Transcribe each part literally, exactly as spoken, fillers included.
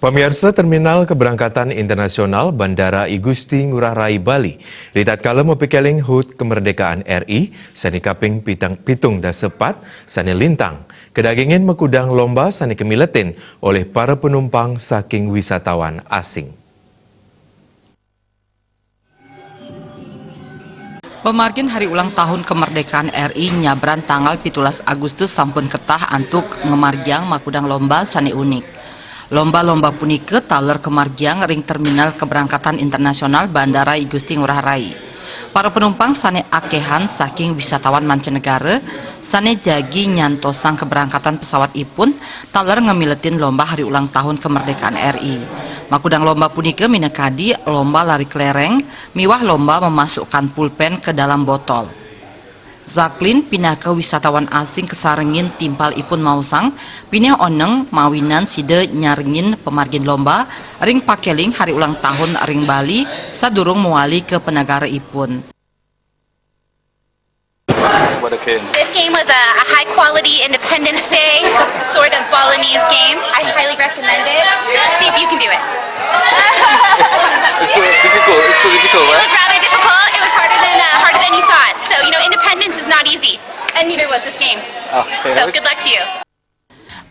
Pamiarsa, Terminal Keberangkatan Internasional Bandara I Gusti Ngurah Rai Bali ritatkala mapikéling hut kemerdekaan R I sané kaping pitang, pitung dasa pat sané lintang kadagingin makudang lomba sané kamiletin olih para panumpang saking wisatawan asing. Pamargin hari ulang tahun kemerdekaan R I nyabran tanggal pitulas Agustus sampun ketah antuk ngamargiang makudang lomba sané unik. Lomba-lomba punika taler kamargiang ring Terminal Keberangkatan Internasional Bandara I Gusti Ngurah Rai. Para panumpang sané akéhan saking wisatawan mancanegara sané jagi nyantosang keberangkatan pesawatipun taler ngamiletin lomba hari ulang tahun kemerdekaan R I. Makudang lomba punika minakadi lomba lari kelereng miwah lomba memasukkan pulpen ke dalam botol. Zaklin pinaka wisatawan asing kasarengin timpalipun maosang, pinih oneng mawinan sida nyarengin pamargin lomba ring pakéling hari ulang tahun ring Bali sadurung mawali ka panagaraipun. This game was a, a high quality Independence Day sort of Balinese game. I highly recommend it. See if you can do it. It's so difficult. It's so difficult, It right? was rather difficult. It was harder than uh, harder than you thought. So you know, independence is not easy, and neither was this game. Okay. So good luck to you.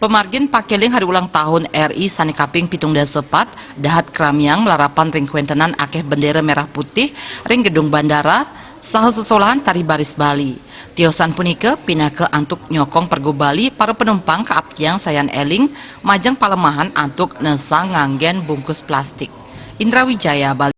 Pamargin pakéling hari ulang tahun R I sané kaping pitung dasa pat dahat kramiang malarapan ring kawéntenan akéh bendéra merah putih ring gedung bandara saha sesolahan tari baris Bali. Tiosan punika pinaka antuk nyokong pergub Bali para panumpang kaaptiang sayan éling majeng palemahan antuk nesang nganggén bungkus plastik. Indra Wijaya, Bali.